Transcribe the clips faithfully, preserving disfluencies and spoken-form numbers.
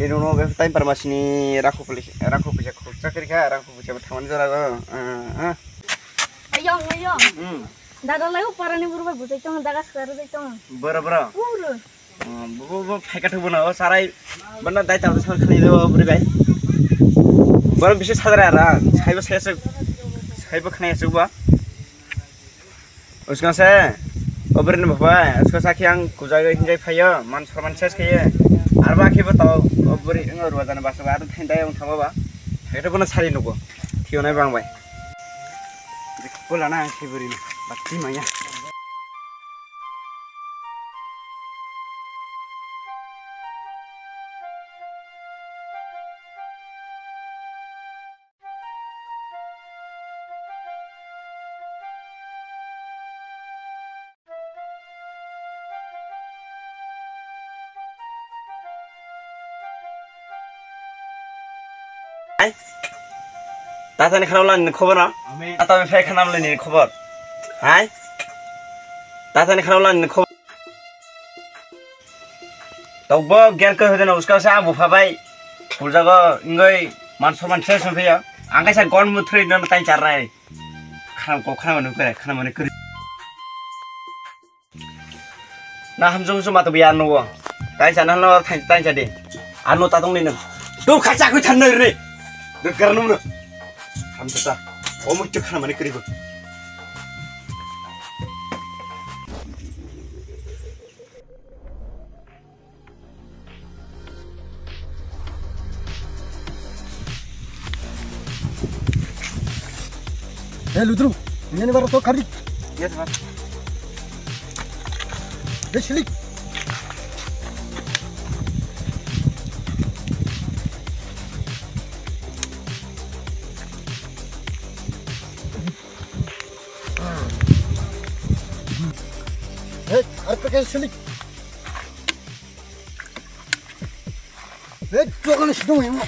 Ini no be time parmasini rakhu puli, rakhu puja khurcha kiri kha, rakhu puja thamani jora go. Ah, ah. Ayong, ayong. Hmm. Dada lai o parani buru bai bujai tong, daga sar jai tong. Boro, boro. Buru. Hmm, bu, bu, bu, phaika thuk bono, o sarai. Bono dai tam sar khani do buri bai. Boro bisi sadra ra, saibo sesuk. Saibo khani suk ba. Uskang se, o bwrwini bwphai, uskang se akhe ang kujagwi hinjai phaio, man sorman ses khaye. Arbo akhe bo tao, o bwrwi wngwi rwajani bwskango, aro thain dai wng thangma ba. Hakhe bono sari nugo, thiyonai bang bai. Bwlana ang khe bwrwino, bati manya. Hai. Tatani khana wla ni khobor no? Amen. Tatani phai khana wla ni khobor. Hai. Tatani khana wla ni khobor. Tokbo gyan khe hodeno uskang se ang bupha bai. Puljago ingoi man sorman se song phiya. Ang kaisa gon muthri no tai charnai. Khana ko khana manu kare khana manu kare. Na hamjung jung matu biya no. Tai sana no tai tai jadi. Anu tatung ni no. Tu khacha kui than no re. Gar no no. Hamjata. O mutu khana manu kare bo. Hey, Ludru, ini baru tuh kari. Yes, Mas. Hey, Silik. Hey, arka ke Silik. Hey, tuh kan situ yang.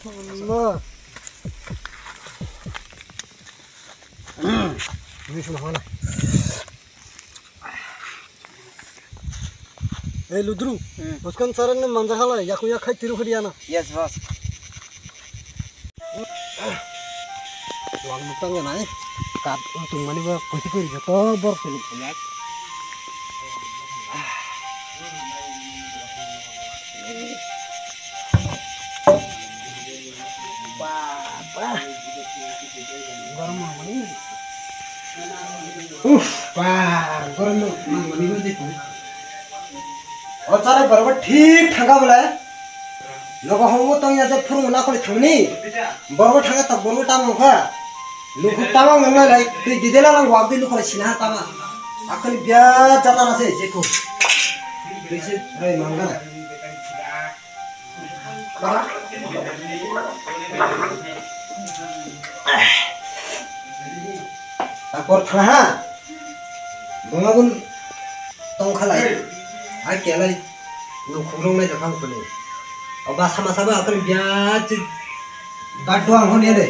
Allah. Ini semua mana? Eh, Ludru, hmm. Boskan sarang ni manja halai, yaku ya khai tiru khadi ana. Yes, boss. Wang mutang ya nai, kat untung mani ba kusi kuri joto bor kulik kulik. Baba. Gormo mani. Uf, ba, gormo mani mani. O chara borok thik thangka bole. Nogo homo tong ya je phuru na kholi thangni. Borok thangka ta borok tamo kha. Luku tamo nang lai, twi didela lang wak di luku sina tama. Akhoni bia jata na se je ko. Twi se rai mangga. Takor thangha. Bunga bun tong khalai. Ai kelai. Nukhung rong nai japhang kuni. O basa masa ba akhir biya chi. Ba duang hon yade.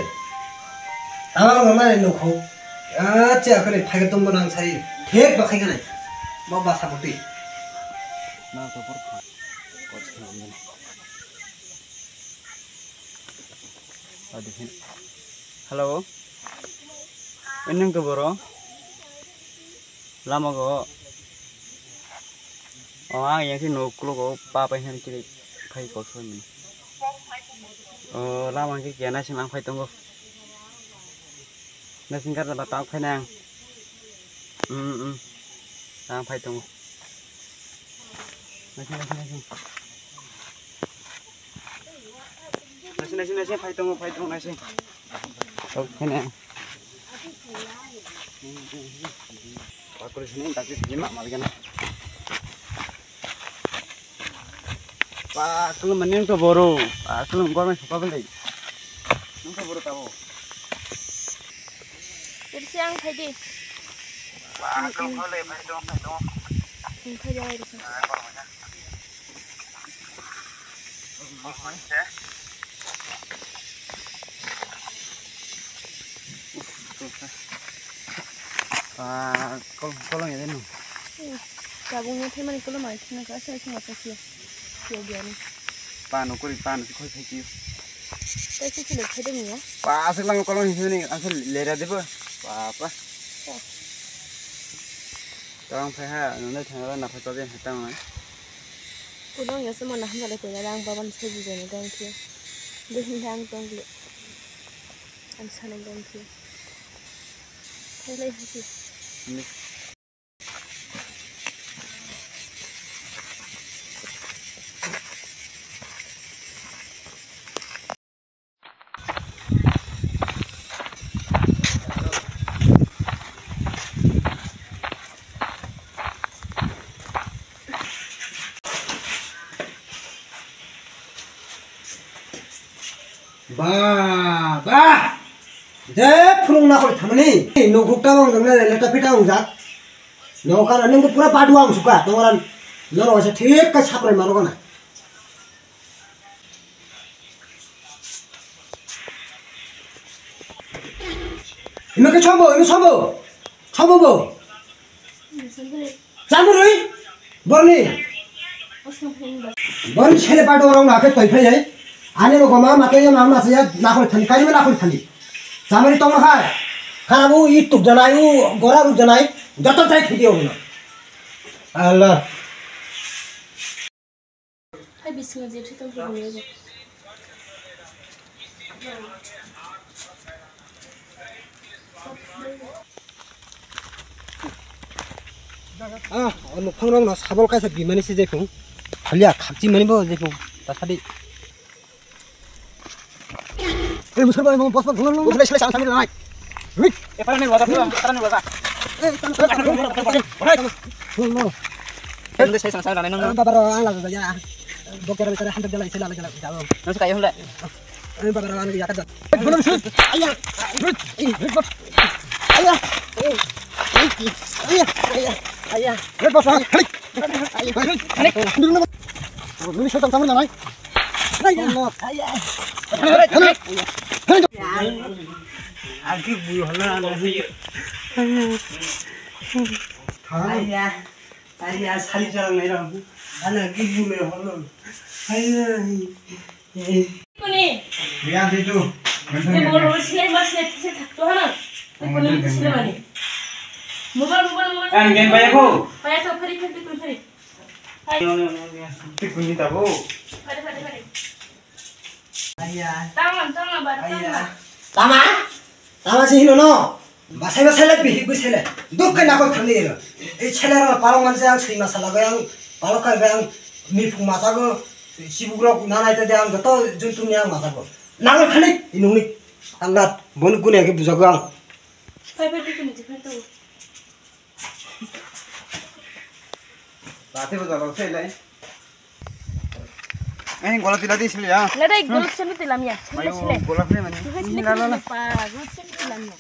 Tawang rong nai nukhung. Biya chi akhir phai tong bo nang sai. Thek ba khai kanai. Ba basa boti. Hello. Ini ke boro. Lama ko. Oh, ang yang sini nukluk ko papa yang kiri kai kosong ini. Oh, lama ke kiana sih mang pai tunggu. Nasing kar dapat tau kena. Hmm, hmm. Tang pai tongo. Nasing, nasing, nasing. Nasing, nasing, nasing, pai tongo, pai tongo, nasing. Tau kena. Pakul sini, tapi sini mak malah kena. Pakul mending to boru. Pakul gormai suka beli. Nung to boru tabo. Irsi ang phaidi. Pakul kole phai do phai do. Ang phaidi ang irsi. Ah, kol kolong ya denu. Kabung ni themani kolong mai thina ka sai thina ka sio. Sio biani. Pa no kori pa no khoi khai ki. Tei ki kilo khai dong ya? Pa aswk lang kolong hini ang lera debo. Pa pa. Tang phai ha, nonde thangla na phai pabe ha tang na. Kunong ya se mo na hamjale ko ya lang baban se ji jani dong ki. Ding dang dong ki. Ang sana dong ki. Thailai hasi. Ba, ba. Je phulung na koi thamani. Nuguk ta wng jang na leta pita wng jak. Nokar nung pura badua wng suka. Tongoran. Noro se thik ka saprai maro kana. Ino ke chobo, ino chobo. Chobo bo. Chamurui. Borni. Borni sele pato orang na ke toi phai jai. Ani lo goma ma ke ma ma se ya na khol thani kai ma na khol thani. Chamuri tong khai. Kharabu i tuk janai u gora ru janai. Joto tai khidi o na. Allah. Hai bisingo jebse tongthok hwnwi bo. Ah, o nokphang rok no sabol kaisa bimani se jephung. Haliya khakchi mani bo jephung. Tasadi. Eh, musar bai, bos, bos, bos, bos. Bos, bos, bos, bos. Eh, parani waga, parani waga. Eh, tan, tan, tan, tan, tan. Bos, bos. Kan desa sama-sama nang. Baba ro ang la ya. Dokter bicara hantar jalan, sila jalan, jalan. Nang suka ya, hula. Eh, baba ro ang ya kan. Ayah. Ayah. Ayah. Ayah. Ayah. Eh, bos, ah. Ayah. Ayah. Ini sudah sama nang. Agi bui hola na. Aya, aya, sali jalan nai ram. Ana agi bui hola. Aya. Kuni. Biya situ. Ni bol bol sile mas sile sile thak to hana. Ni kuni sile mani. Mobile mobile mobile. An gen baya ko. Baya to phari phari phari phari. Tikuni tabo. Phari phari phari. Aya. Tama, tama, bar, tama. Tama? Tama si hino no. Basai basai le bihik bwsai le. Duk khe nakol thangni ero. Ei chele ro palong manse ang sui masa lagai ang palok kai ang miphung masa go sibuk rok nanai te ang joto juntu ni ang masa go. Nakol khani inungni. Angat bon gune ke bujago ang. Phai phai tikuni tikuni tabo. Lati bo jalo se lai. Ani gola tila di sili ya. Lada gola sili tilam ya. Mayu gola sili mani. Sili la la la. Pa gola sili tilam ya.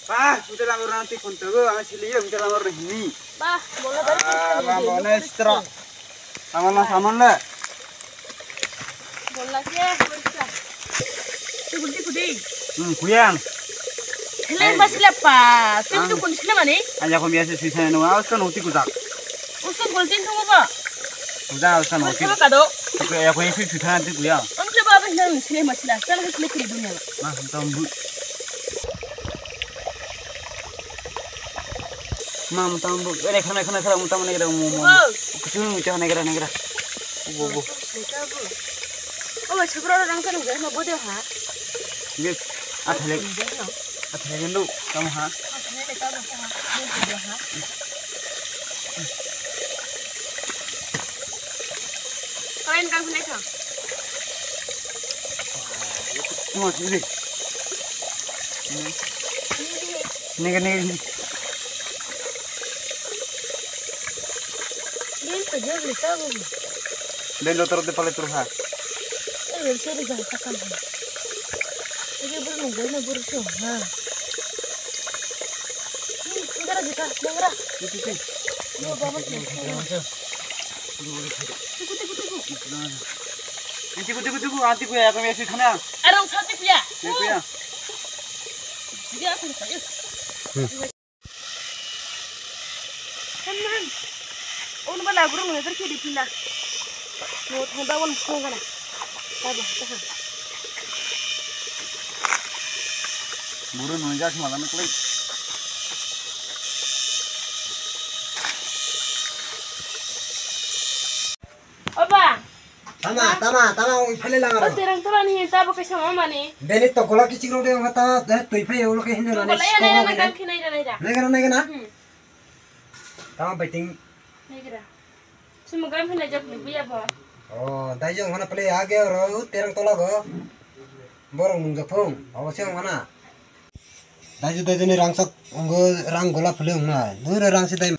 Pa, ute langor nanti kontogo, ang sili ya ute langor hini. Pa, gola bari. Ah, ba mone stra. Saman na saman le. Bolla ke, bolla. Tikun, tikun, dei. Hmm, kuyang. Sile ba sile pa. Tui tu kun sile mani? Aja ko biasa sui sana no, aus kan uti kujak. Usun gol tin tu ba. Kuda aus kan uti. Sama kado. Aku ya ko isi sui sana tu kuya. Am ke ba ba nan sile ma sile. Kan sile kiri dunia. Ma, tam bu. Ma, tam bu. Ere khana khana khana tam ne gra mo mo. Kuchung ta ne gra ne gra. Bo bo. O ba chhabra rang kan ga ma bo de ha. Ni athale. Athale ndo kam ha. Kau yang kau sini kau. Tuma sini. Nega nega. Din to jor lita bo. Den lo toro de pale turu ha. Eh, seri jang kasam ha. Ini buru nunggu ini buru sih ha. Nengara jika, nengara. Itu sih. Yo, bawa sih. Tiku, tiku, tiku. Tiku, tiku, tiku. Anti kuya, kami esi khana. Arong sati kuya. Ya, kuya. Dia aku lupa, yuk. Teman. Oh, nubala burung ngeter kiri pina. Mo thai ba won phung kana. Ta ba ta ha. Buru nui jak malam klik. Oba. Tama, tama, tama, ui phale lang O aro. Terang tola ni ta ba kaisa mama ni. Beni to gola kichik rode ong ta, de tui phai ulo ke hinde Tui nani gola ya skoro nai na kene. Gam khinai ra nai ra. Nai gana, nai gana. Hmm. Tama baiting. Nai gra. Sumo gam khinai jak ni biya bo. Oh, dai jong hana pale age oro terang tola go. Borok nung japhung, abo se ong hana. Dai ju dai ju ni rang sak, onggo rang gola pale ong na. Nung ra rang se dai.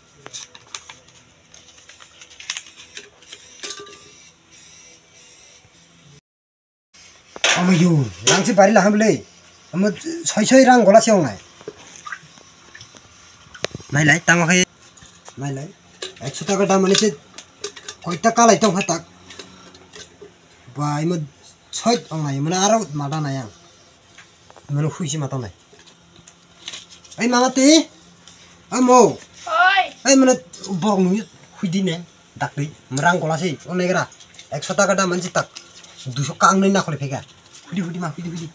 Amayu, rang se bari laham le. Amo soi soi rang gola se ong nai. Nai lai, tamo khai. Nai lai. Ekso taka dam ani se. Koi ta kalai tong kha tak. Ba, imo soi ong nai, imo aro mada nai ang. Imo hui se ma tong nai. Ai mama ti. Amo. Oi. Ai mane borok nungya huidi ne. Dakti merang kola se onegra. Ekso taka dam mansi tak. Duiso kang nai na khole phega. Huidi huidi ma huidi huidi.